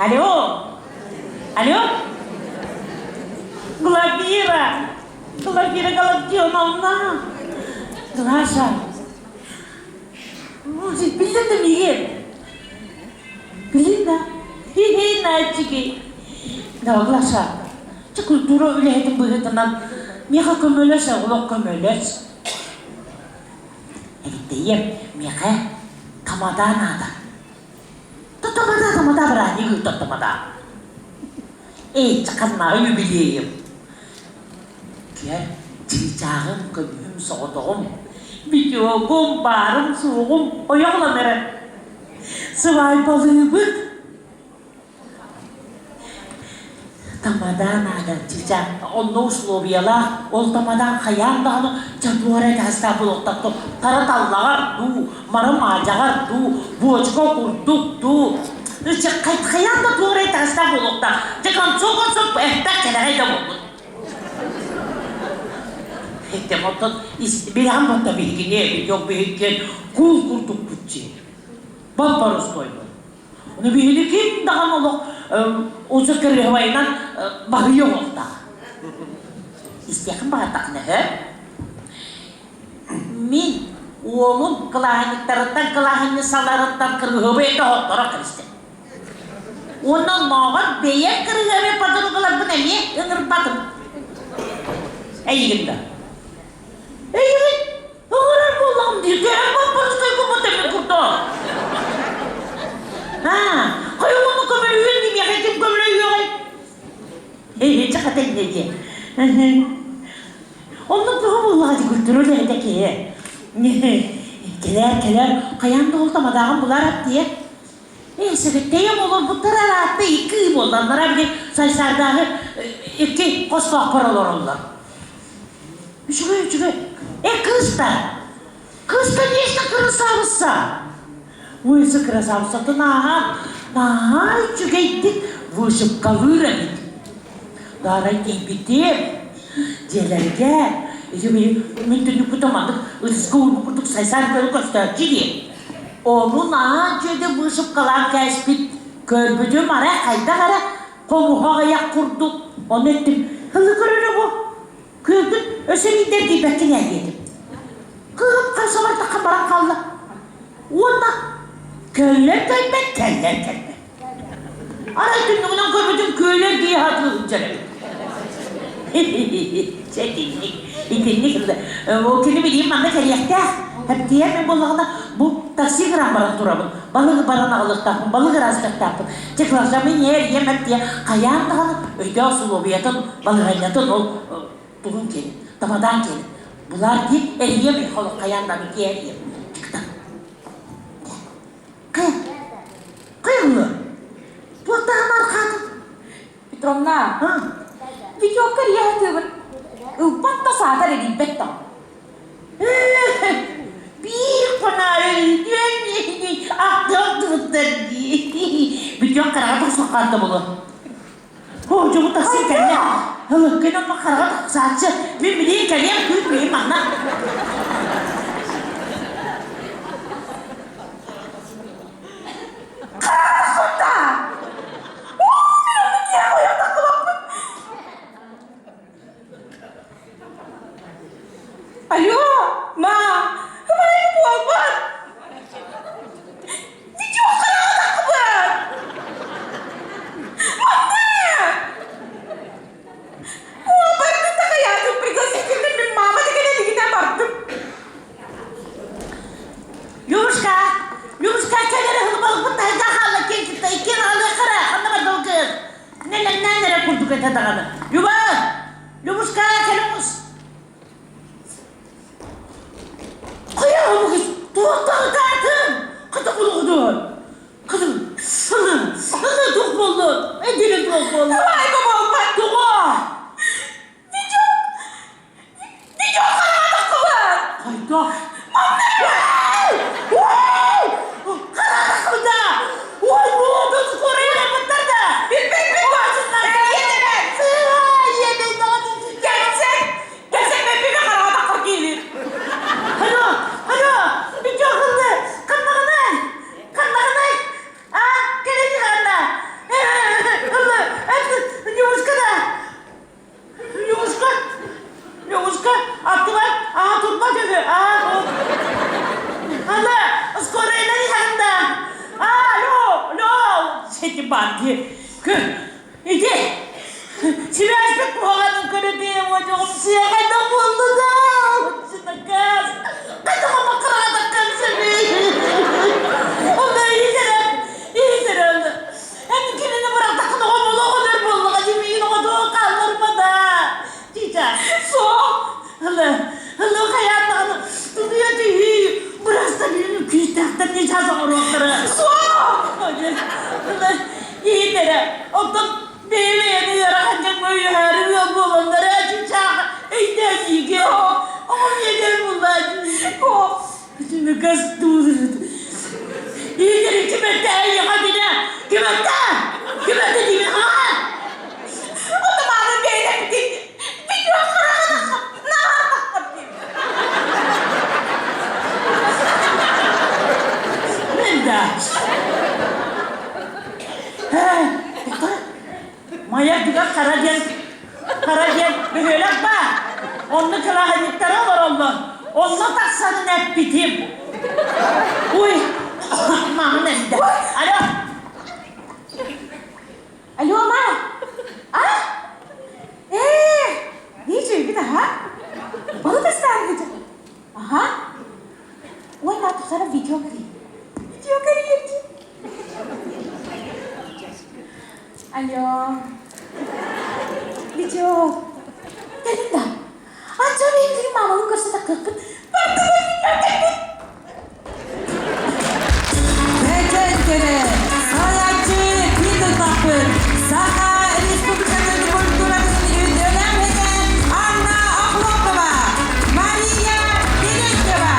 Алло! Алло! Глафира! Глафира Галактионовна! Глаша! Биллин да миигин? Билин да? Хи-хи, нааччыгый. Да, Глаша, чэ культура үлэһитин быһыытынан миэхэ көмөлөс, олох көмөлөс. Эбиттэйиэм, миэхэ тамада наада. Тамада, тамада, бырааһынньык ыытар тамада. Эй, ханнааҕы юбилейым. Көр, чыычааҕым, көмүһүм, соҕотоҕум, Витёгум, баарым-суоҕум ойох ылан эрэр. Сыбаайбалыыбыт. Тамада наада, чыычаах. Онно условиялаах, ол тамадаан хайаан даҕаны чатуора этээстээх буолуохтаах. Тара таллаҕар дуу, мары маадьаҕар дуу, буочука курдук дуу. Хайаан да туора этээстээх буолуохтаах. Дьэ, концов концов, элбэх кэлэҕэй да буолбут. Этим оттон билэҕин батта биһигини, Витек биһиккин куул курдукпут дии. Баппарыстойбут. Ону биһиги ким даҕаны олох уза кырыһыбайынан баһыйа оҥоһуктаах. Истиэххин баҕардаххына һэ? Мин уолум кылааһынньыктарыттан кылааһынньысаларыттан кырыһыбай этэ оһохторо киристэ. Уонна оннооҕор бэйэм кырыһыабай подругаларбын эмиэ ыҥырбатым. Эйигин да. Эйигин Ыҥырар буоллаҕым дии, төһө баппарыстай гыммыт эбит курдук. Аа, хайа уонна көмөлөһүөн дии, миэхэ ким көмөлөһүөҕэй? Ээ, чахата инньэ диэ. Оннук бөҕө буоллаҕа дии культура үлэһитэ киһи. Кэлээр, кэлээр, хайаан да ол тамадааҕын булаар дии. Ээ, сэбэттэйэм олорбуттар араатта икки ый буоллаллара били Сайсаардааҕы икки хостоохпор олороллор. Үчүгэй, үчүгэй. Э, кыыс да! Кыыс, конечно, кырасаабысса! Ой, кырасаабыссатын ааһан, наһаа үчүгэйдик вышивкалыыр эбит. Даарай тиийбитим, дьиэлэргэ, мин түннүкпүтэ маннык ытыска уурбут курдук сайсаар көрө көстөөччү дии. Ону наһаа үчүгэйдик вышивкалаан кээспит. Көрбүтүм арай хайдах эрэ хомуһа аҕыйах курдук. Ону эттим, ылы көрөрө бу. Күөлгүн өссө биирдэ эргийбэккин ээ диэтим. Кыыһым харса бардахха баран хаалла. Уонна көллөр кэлбэт, кэллэр кэлбэт. Арай түннүгүнэн көрбүтүм күөлү эргийэ сатыы сылдьар эбит. Чэ итинник, итинник ол кини билигин манна кэлиэхтээх. Эптиэ мин буоллаҕына бу такси гынан баран турабын. Балык баран аҕалыахтаахпын, балык ыраастыахтаахпын. Чэ кылаасаммын ийэ ийэм эптиэ хайаан даҕаны өйдөөх усулуобуйатын, балаһыанньатын ол тугун киэнин, тамадаан киэнин булаар дии эрийиэм хайаан даҕаны киэрийэм. Хайа, хайа ылла? Туохтааҕын архаатын? Петровна, Витёкка эрийэ сатыыбын. Ылбат да саатар эрийбэт да. Биир хонаа өйдүөн ахтыах дии. Бүтүөх хараҕа тохсоххоон да буолуо. Оо, дьоҕу тахсыы кэллэ. Ылыккын онно хараҕа тахсааччы. Мин билигин кэлиэм күүт миигин манна. Хараҕа Алло, ма, ымайым буолбат. Ничего хараҕа таххыбыт. Манна! Уолбаргын такайаатын пригласительный мин мама деген элигинэ бардым. Любушка, Любушка кэлэрэ хылбалбыт таһырдьа хаалла киэн кытта иккиэн аҕалыаххара ханна барда ол кыыс нэлэннээн эрэ курдук этэ даҕаны Люба Любушка кэлиҥ Хайа омугус туохтаҕытаатын хата булугудун Кызым сылын сылы туох буоллун эдири туох буоллун Давай буолбат туго Витек Витек хараҕа Хайдах Хараҕа Ой, буолду скоро ыларбыттар да. Билбэппин Кэлсек! Кэлсек бэппиме хараҕа таххар киирир. Алло, алло, Витек ылды. Ханнаҕынай? Ханнаҕынай? А, кэлин ханна? Ити баар дии. Көр, ити сибээспит куһаҕанын көрөтүөм одьоҕум сыа хайдах буолла да сынакаас хайдах ама кыраҕатаххын сөбүй онно иһитэрэ иһитэрэ эн кинини бырахтаххына оҕом олох өлөр буоллаҕа дии миигин оҕотугар хаалларма да Тита суох ылы ылы хайаан даҕаны тутуйа түһүү бырастар күүстээхтэр ньычаас оҥоруохтара суох ылы иһитэрэ оттон бэйэ-бэйэни ыарахан дьоҥҥо үөһээри ыал буоланнар ээ чычаах өйдөөниигэ оҕом иэдэр буллаа Түмүкэс туурут иһитэрин кимэтэ эйиэхэ динэ кимэтэ кимэтэ диибин haa Отамааны бэйэлэрбитин бүтүөх хараҕын наһаатахпыт дии. Мен да Майа түгэх хара диэн хара диэн бөһүөлэк баар. Онно кылааһынньыктара олороллор. Онно тахсарын эппитим. Уй, маҥан эмдэ. Алло. Алло, ма? А? Ээ, ничего, аха. Балык астааргыт. Аха. Ой, на тусара видео кори. Видео кори Алло. Видео. Кэлин да. Ачча мен мамалын көрсө таккыкпын. Бардыга видео кэлбит. Бэкэн кэрэ, салайааччы Питер Таппыр, Саха Республикатын культуратын үтүөлээх Анна Охлопкова, Мария Терентьева.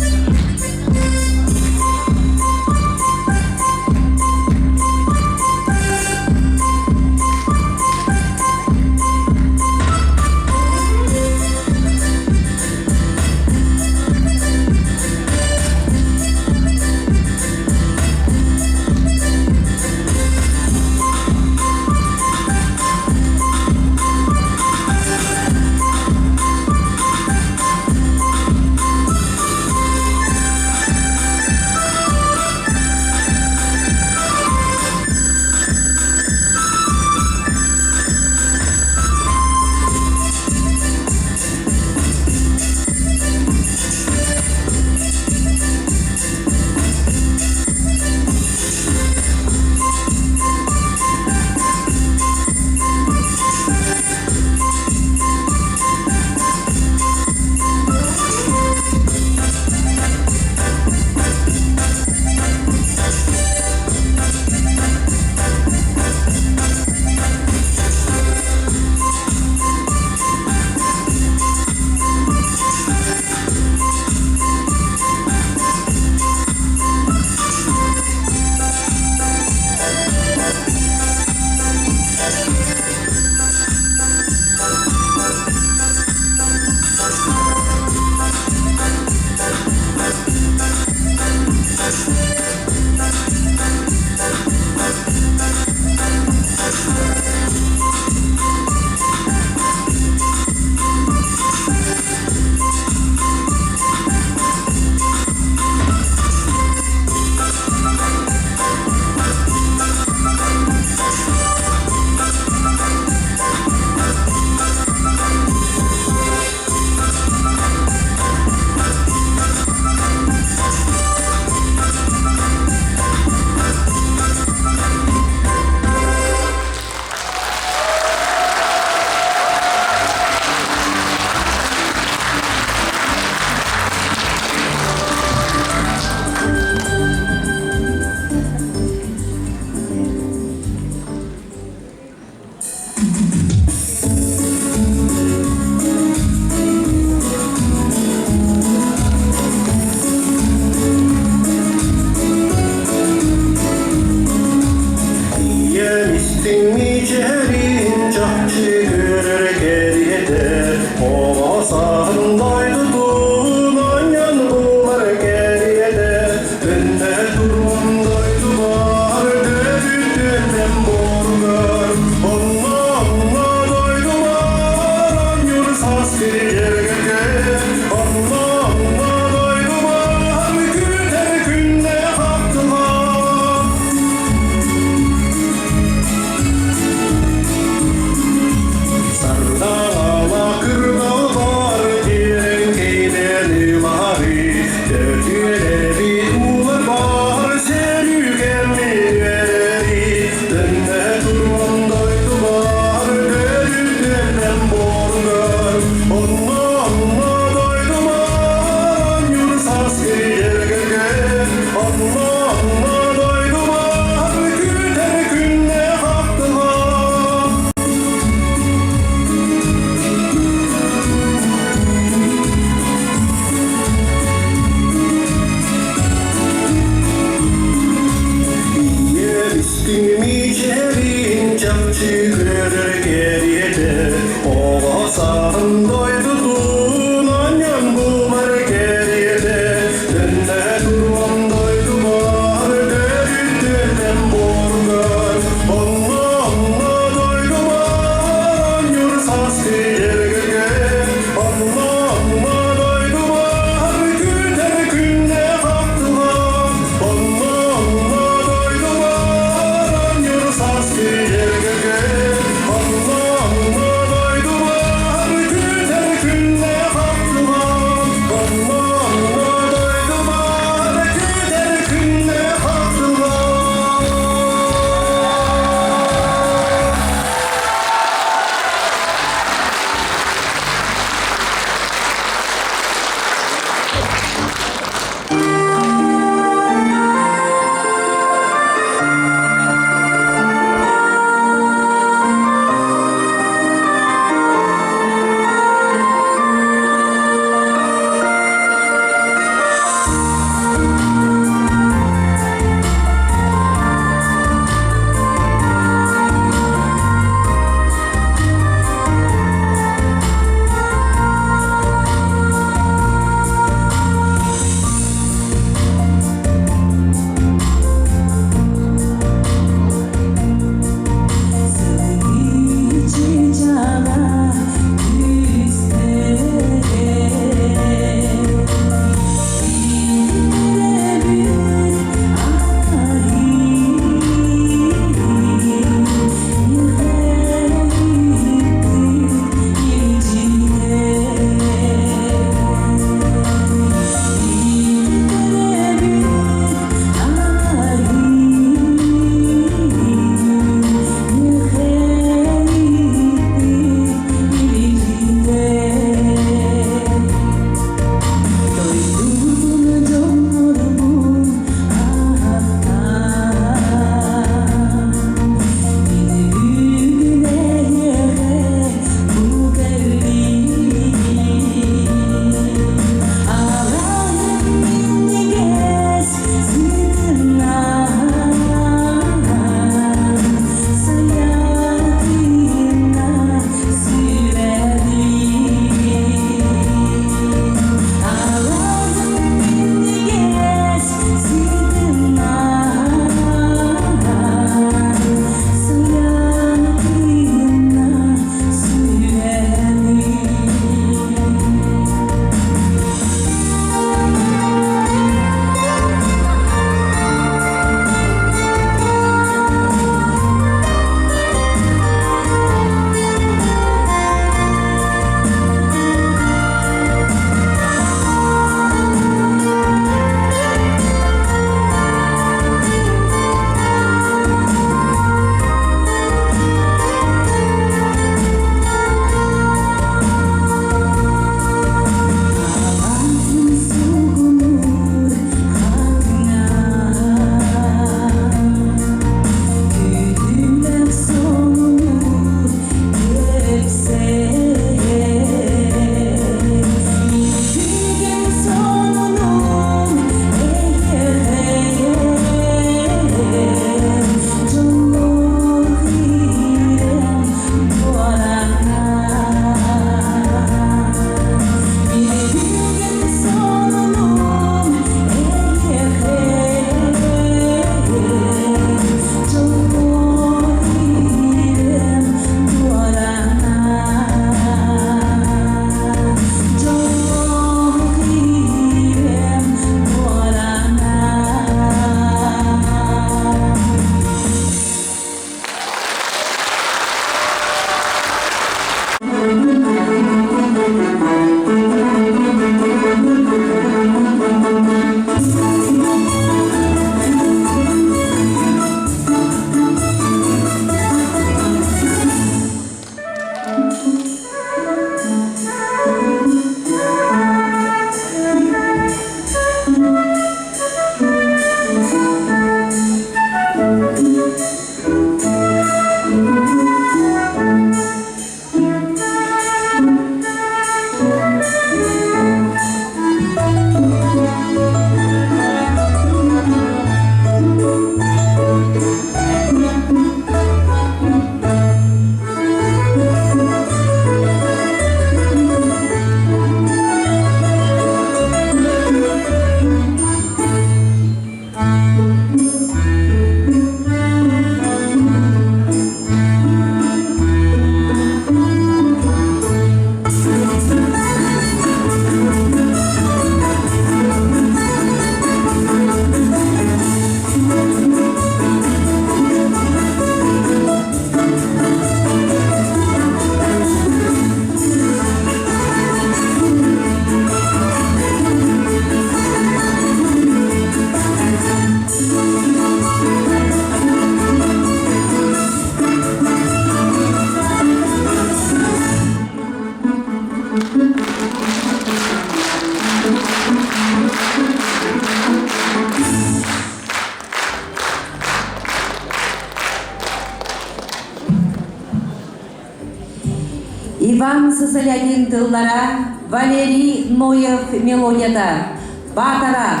Иван Сысолятин тыллара, Валерий Ноев мелодията, Баатара,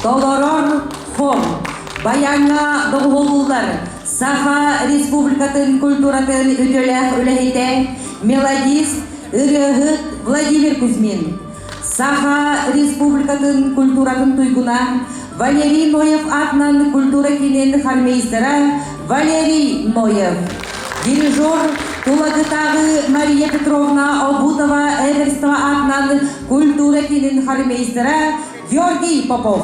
толорор хор, баяҥҥа доҕуһуоллууллар Саха Республикатын культуратын үтүөлээх үлэһитэ, мелодист, ырыаһыт Владимир Кузьмин, Саха Республикатын культуратын туйгуна Валерий Ноев аатынан культура киинин хормейстера Валерий Ноев, дирижер Тулагытааҕы Мария Петровна Обутова Эверстова аатынан культура киинин хормейстера Георгий Попов.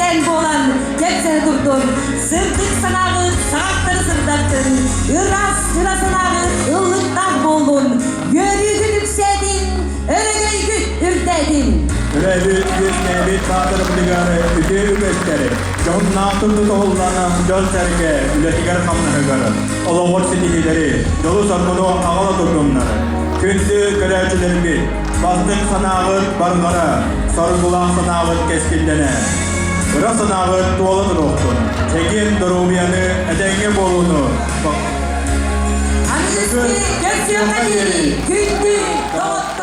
Кэпсээн буолан кэпсэһэ турдун, сырдык санааҕыт саҕахтары сырдаттын, ыраас ыра санааҕыт ыллыктаах буоллун, үөрүүгүт үксээтин, өрөгөйгүт үрдээтин! Төрөөбүт, үөскээбит баатырбытыгар үтүө үгэстэри, дьоһуннаахтык тутуһуллан дьон-сэргэ үлэтигэр-хамнаһыгар, олоҕор ситиһиилэри, дьолу-соргуну аҕала турдуннар. Күндү көрөөччүлэрбит, бастыҥ санааҕыт барҕара, соргулаах санааҕыт кэскиллэнэ. Ыра санааҕыт туола туруохтун, чэгиэн доруобуйаны, этэҥҥэ буолууну Аныгыскы көрсүөххэ диэри күндү доҕоттор!